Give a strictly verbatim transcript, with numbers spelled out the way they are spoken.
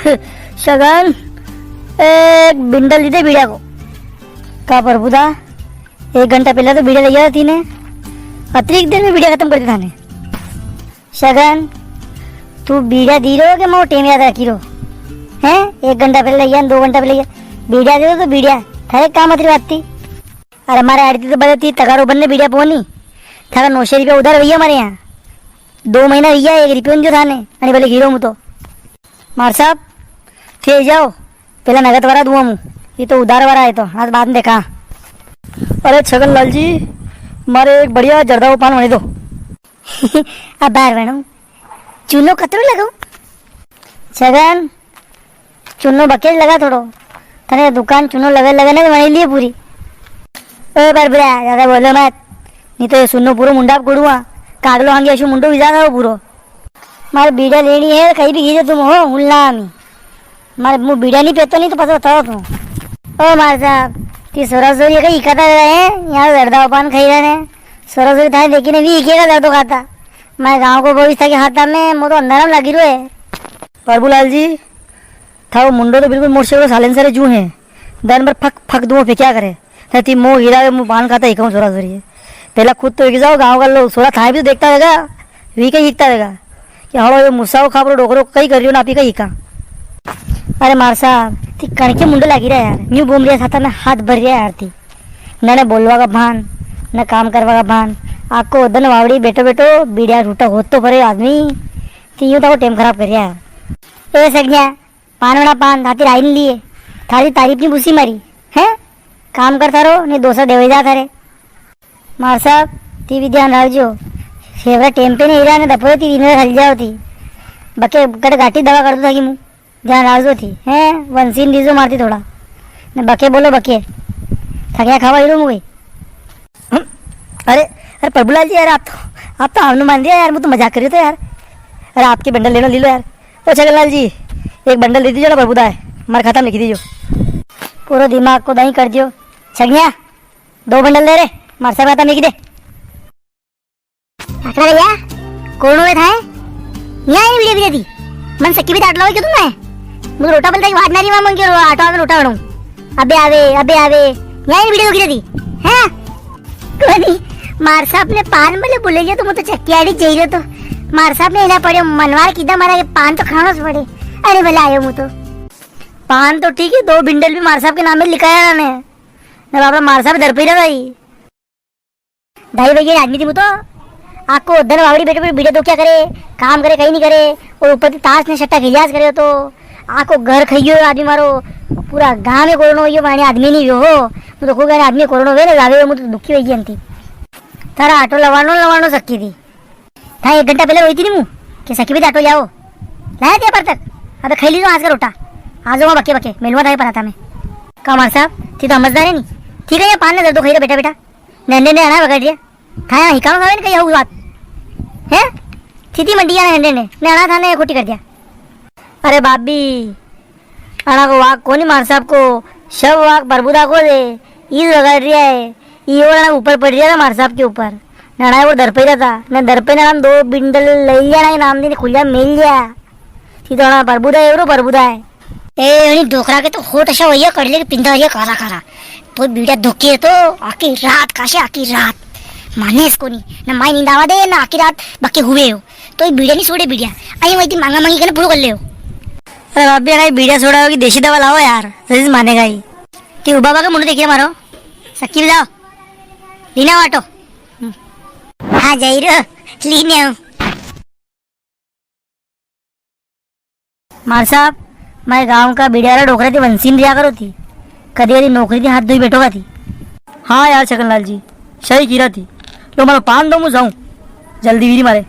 छगन, एक बिंडल दी दे बीड़िया को। का प्रभुदा, एक घंटा पहले तो बीड़िया लई आया थी ने, अतरीक देर में बीड़िया खत्म कर दी थाने। छगन, तू बीड़िया दी रो के मो टेम याद रखी रो? हैं? एक घंटा पहले लई आया, दो घंटा पहले लई आया। बीड़िया दे दो तो बीड़िया, थारे काम अतरी बात थी। अरे मारे आड़ती तो बदती तगारो बनने बीड़िया पोनी। थारा नौ सौ रुपया उधार भैया मारे यहाँ। दो महीना भैया एक रुपयो नी दियो थाने। अरे भले हीरो मु तो। मार साहब, थे जाओ। पहला नगद वारा दूँ मु। ये तो उधार वारा है तो, आज बाद में देखा। अरे छगन लाल जी, मारे एक बढ़िया जर्दा को पान वणी दो। अब बार वणू। चूनो कतरो लगाऊं? छगन, चूनो बकेज लगा थोड़ो। तने दुकान चूनो लगे लगे ने वणी लिए पूरी। ओ बरबरा, ज्यादा बोलो मत। नी तो ये सुनो पूरो मुंडा पे कुड़ुआ। कागलो हांगे अशु मुंडो विजा था पूरो। मारे बीड़ा लेनी है, कहीं भी कीजे तुम हो, हुन ला आमी। मारे मुंह बीड़ा नी पेतो, नी तो पता बताओ तू। ओ मार साहब, ती सोरा सोरी कहीं इकाता रहा है, यहाँ जर्दा पान खाई रहे हैं। सोरा सोरी थाने देखी ने भी इकेगा जर्दो खाता। मैं गांव को भविष्य था के हाथा में, मो तो अंधारा में लगी रो है। प्रभुलाल जी, थारो मुंडो तो बिल्कुल मोटरसाइकिल साइलेंसर जू है। दिन भर फक फक धुआं फेंक्या करे। थी मो हीरा मु पान खाता ही कहूँ सोरा सोरी है। पहला खुद तो एक जाओ, गांव का लोग सोरा थाए भी तो देखता रहेगा, वी कहीं हिकता रहेगा कि हलो ये मुसाओ खापरो डोकरो कहीं कर रियो ना, आपी कहीं हिका। अरे मार साहब, ती कणके मुंडो लागी रहा यार, न्यू घूम रिया साथा में हाथ भर रिया यार ती। न, न बोलवा का भान, न काम करवा का भान। आको दन वावड़ी बैठो बैठो बीड़िया ठूटा होतो फरे आदमी। ती यूं तो टेम खराब कर रिया है। ए सगनिया, पान वणा पान, थाती राई नी लिए। थारी तारीफ नी पूछी मारी, हैं? काम करता रो, नी दोसा देवे जा थारे। मार साहब, ती भी ध्यान रखजो। सेवरा टेम पे नी रहा, ने दफो ती दिन हल जाओ ती। बके कट घाटी दवा कर दो थाकी मुंह। ध्यान रखजो थी, हैं? वंशीन दीजो मारती थोड़ा। ने बके बोलो बके। थकिया खावा ही रो मुंह। अरे, अरे प्रभुलाल जी यार, आप तो, आप तो आपने मान दिया यार, मैं तो मजाक कर रही था यार। अरे आपके बंडल लेना ले लो यार। ओ छगनलाल जी, एक बंडल दे दीजो ना प्रभुदा है, मारे खाता में लिखी दीजो। पूरा दिमाग को दही कर दियो। छगनिया, दो बंडल दे रे, मारे साहब खाता में लिखी दे। आकड़ा भैया, कौन हुए था? न्याय वीडियो भी दे दी। मन सक्की भी आटो लावे क्यों तुम आए? मुझे रोटा बोलता कि वाट ना रही, मैं क्यों आटो आवे रोटा बनूं। अबे आवे, अबे आवे। न्याय वीडियो की दे दी। हैं? कोनी, मार साहब ने पान बोले बोले लिया तो मुझे तो चक्की आड़ी चाहिए तो। मार साहब ने इना पड़े मनवार कीधा मारा के पान तो खाना से पड़े। अरे भले आयो मु तो। पान तो ठीक है, दो बिंडल भी मार साहब के नाम में लिखाया ना ने। ना बापड़ा मार साहब डर पे रहा भाई। ढाई बजे आदमी थी मु तो। आको दन वावड़ी बैठे बैठे बीड़े दो क्या करे, काम करे, कहीं नी करे, और ऊपर से ताश ने सट्टा खेलियास करे तो। आको घर खाइयो आदमी मारो, पूरा गांव में कोरोना होइयो, माने आदमी नी हो। मु तो खूब आदमी कोरोना वे ना जावे, मु तो दुखी होई गई थी। थारा आटो लवानो, लवानो सक्की थी। था एक घंटा पहले वही थी नी मु, के सक्की भी आटो लाओ। लाया थे पर तक। अबे खाई लीजो आज का रोटा। आ जाओ बके बके, मेलवा था पराता में। का मार साहब, थी तो समझदार है नी। ठीक है, ये पान ने दर्दो खाई रहे बेटा, बेटा। नंडे ने अणा बगड़ दिया। थाया हिकाणो खावे ने कही हऊ बात। हैं? थी थी मंडिया ने हंडे ने। ने अणा थाने खोटी कर दिया। अरे भाभी, अणा को वाक कोनी मार साहब को, सब वाक प्रभुदा को दे। ई बगाड़ रिया है। ई और अणा ऊपर पड़ रिया था मार साहब के ऊपर। ने अणा वो दरपई रिया था। ने दरपई ने अणा दो बिंडल ले लिया ना, नाम दिन खुलिया मेल लिया। थी तो अणा प्रभुदा है, एवरो प्रभुदा है। ए, अणी डोकरा के तो होठ अशा वइया कर ले कि पिंदा वइया काला काला। तो बीड़ा धोके तो आखी रात काशे, आखी रात। माने इसको नी, ना माई नींद आवा दे, ना आखी रात बके हुए हो। तो ये बीड़ा नी छोड़े बीड़ा। आई वही थी मांगा मांगी करने पूरो कर ले हो। अरे भाभी, अगर बीड़ा छोड़ा होगी, देसी दवा लाओ यार, जल्दी मानेगा ही। ते उबा बा के मुंडो देखिए मारो। सक्की बजाओ। लीना वाटो। हाँ, जाई रो। लीने हूँ। मार साहब, मारे गांव का बीड़िया वाला डोकरा थी वंशीन रिया करो थी। कदी कदी नौकरी थी हाथ धोई बैठोगा थी। हाँ यार छगनलाल जी, सही कीरा थी। लो मारो पान दो, मु जाऊं, जल्दी वीरी मारे।